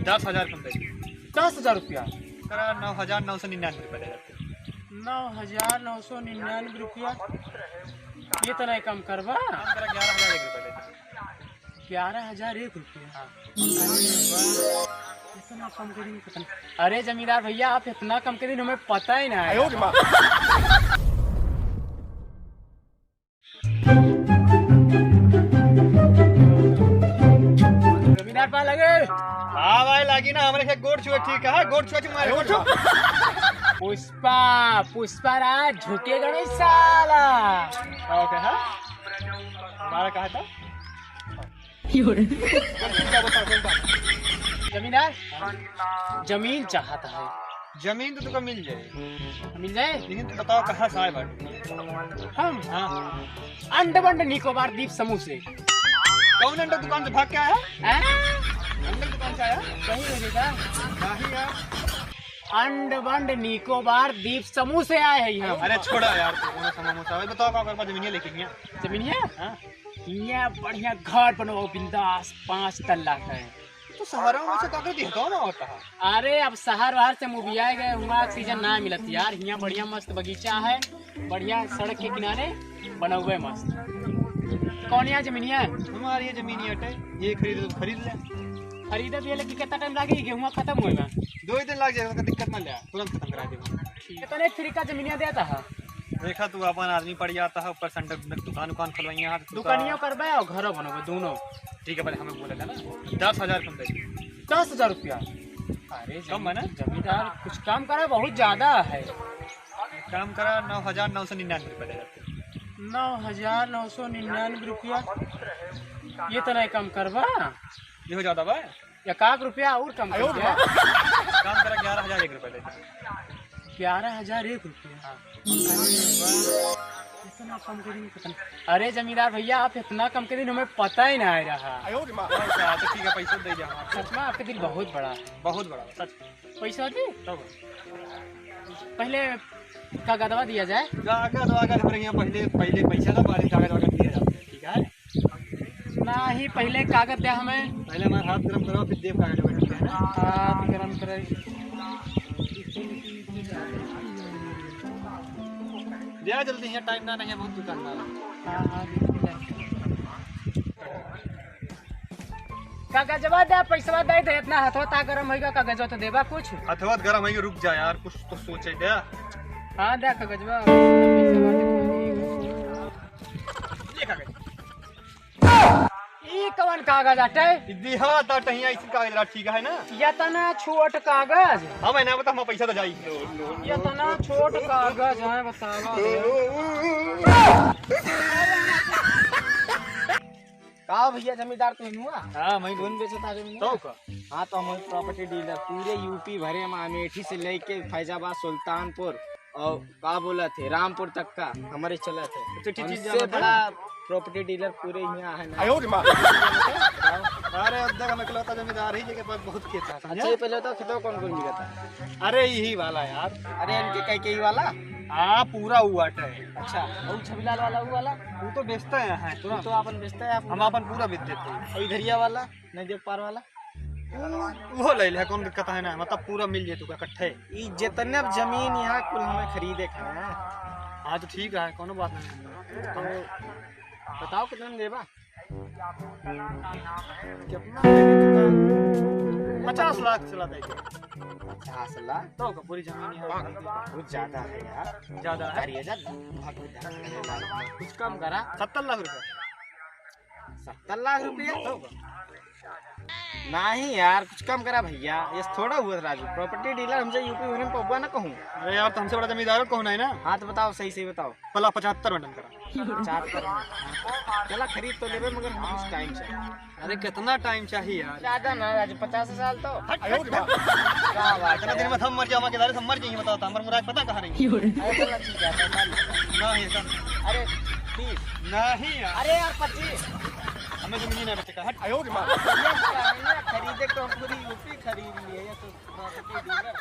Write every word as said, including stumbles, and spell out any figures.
दस हजार कम दे दे। दस हजार रुपया? करा, नौ हजार नौ सौ निन्यानवे रुपया दे देते। नौ हजार नौ सौ निन्यानवे रुपया? ये तो नहीं कम करबा? कम करा, ग्यारह हजार एक रुपया दे दे। ग्यारह हजार एक रुपया? हाँ। अरे वाह, इतना कम करी, पता नहीं। अरे जमींदार भैया, आप इतना कम करी, हमें पता ही ना है। आयो रे माँ। जमींदार पा लगे। हाँ भाई, लागी ना, हमरे के गोड़ छुए, ठीक है, गोड़ छुए, तुम्हारे गोड़ छुए। पुष्पा, पुष्पा राज झुकेगा नहीं साला। का हो गया, हाँ? हमारा कहा था? जमींदार, जमीन चाहता है। जमीन तो तुका मिल जाए। मिल जाए? लेकिन तू बताओ, कहाँ से आए बाटे? हम? हाँ। अंडमान निकोबार द्वीप समूह से। कौन अंडा दुकान से भाग के आया? हैं? अंडा दुकान से आया? सही बोलेगा। नहीं यार। अंडमान निकोबार द्वीप समूह से आए हैं हम। अरे छोड़ा यार, तू कौन सा समूह से आया? बताओ, का करबा जमीनिया लेके हियाँ? जमीनिया? हाँ। हियाँ बढ़िया घर बनवाओ बिंदास, पाँच तल्ला का है। तो शहरों में से काकर दिया तो ना होता है। अरे, अब शहर वहर से मुबियाए गए, हुआँ ऑक्सीजन ना मिलत यार। हियाँ बढ़िया मस्त बगीचा है, बढ़िया सड़क के किनारे बनौबे मस्त। कौन यहाँ जमीनिया है? हमारी ये जमीन ही अटे, ये खरीद तो खरीद ले। खरीदे भी है, लेकिन कितना टाइम लागी? गेहुआ खत्म होएगा। दो ही दिन लाग जाएगा, दिक्कत ना ले, तुरंत खत्म करा देगा। कितने फ्री का जमीनिया देता है? देखा तू, अपन आदमी पड़ जाता है, ऊपर से अंडा दुकान उकान खुलवाइया है, तो दुकानियों करबे और घरों बनोगे दोनों। ठीक है, पहले हमें बोले था ना, दस हजार कम दे दे। दस हजार रुपया? अरे कम है ना? जमींदार, कुछ कम करा, बहुत ज्यादा है। कम करा, नौ हजार नौ सौ निन्यानवे रुपया दे देते। नौ हजार नौ सौ निन्यानवे रुपया? ये तो नहीं कम करबा? ये हो ज्यादा बा? एकाक रुपया और कम कर दिया। कम करा, ग्यारह हजार एक रुपया दे दे। ग्यारह हजार एक रुपया? हाँ। अरे वाह, इतना कम करी, पता नहीं। अरे जमींदार भैया, आप इतना कम करी, हमें पता ही ना आ रहा। अच्छा, तो ठीक है, पैसा दे दे हमारे। सच में आपके दिल बहुत बड़ा है। बहुत बड़ा, सच। पैसा दे? तब? पहले कागजवा दिया जाए। कागज वागज पर यहाँ पहले, पहले पैसा ना, बाद में कागज वागज दिया जाता है, ठीक है? ना ही, पहले कागज दे हमें। पहले हमारा हाथ गरम करो, फिर देव कागज वागज, ठीक है ना? हाथ गरम करे। दिया जल्दी, यहाँ टाइम ना नहीं है, बहुत दुकानदार है। हाँ, हाँ, बिल्कुल है। कागजवा दे, पैसवा दे दे, इतना हथवा ता गरम होइगा, कागजवा तो देबा कुछ। हथवा गरम होइगा, रुक जा यार, कुछ तो सोचे दे। हाँ, दे कागजवा। ले कागज। ई कवन कागज आटे? ई दिहा ता टहिया, इसी कागज ला, ठीक है ना? इतना छोट कागज। हाँ, मैंने बता, हम पैसा तो जाई। इतना छोट कागज है, बतावा। का भैया, जमींदार तू हुआ? हाँ, मैं लोन बेचता जमीन। तो का? हाँ, तो हम प्रॉपर्टी डीलर, पूरे यूपी भरे में, अमेठी से लेके फैजाबाद, सुल्तानपुर और का बोला थे, रामपुर तक का हमारे चला थे। तो ठीक चीज हमसे जानत है। बड़ा प्रॉपर्टी डीलर पूरे यहाँ है ना। आयो रे माँ। अरे, अब तक हम इकलौता जमींदार ही, जेके पास बहुत खेत है, समझा? अच्छा, ये पहले बताओ, खेतवा कौन कौन बीघा था? अरे, यही वाला यार। अरे, इनके कई कई वाला? हाँ, पूरा हुआ है। अच्छा, और छबीलाल वाला, वो वाला? वो तो बेचता है, है, सुना। वो तो अपन बेचता है, आप हम अपन पूरा बेच देते हैं। और इधरिया वाला, नजदीक पार वाला? वो, वो ले ले, कौन दिक्कत है ना, मतलब पूरा मिल जाए तुका इकट्ठे। ई जितने अब जमीन यहाँ कुल हमें खरीदे के है। हाँ, तो ठीक है, कोनो बात नहीं। तो बताओ कितना में देबा? कितना में देबा? पचास लाख चला दे। पचास लाख? तो का पूरी जमीन यहाँ खरीदे। बहुत ज्यादा है यार। ज्यादा है? अरे यार, बहुत ज्यादा है। कुछ कम करा। सत्तर लाख रुपया। सत्तर लाख रुपया? तो का? नहीं यार, कुछ कम करा भैया, ये थोड़ा हुआ था राजू। प्रॉपर्टी डीलर हमसे यूपी भरे में पौवा ना कहूँ। अरे यार, तो हमसे बड़ा जमींदार कौन है ना? हाँ, तो बताओ, सही सही बताओ। पला पचहत्तर में डन करा। पचहत्तर में। चला, खरीद तो लेबे, मगर हमें कुछ टाइम चाहिए। अरे, कितना टाइम चाहिए यार? ज्यादा ना राजू, पचास साल तो। हट, हट, हट। क्या बात इतना है दिन में यार? हम मर जाओ, हमारे दादा हम मर जाएंगे, बताओ तो, हमारे मुराद पता कहाँ रहेंगे? अरे, चलो, ठीक है, पैंतालीस। नहीं, सर। अरे, तीस। नहीं यार। अरे यार, पच्चीस। हमें जमीन नहीं बेचे का, हट। आयो रे माँ। भैया, खरीदे तो हम पूरी यूपी खरीद लिए, ये तो प्रॉपर्टी डीलर।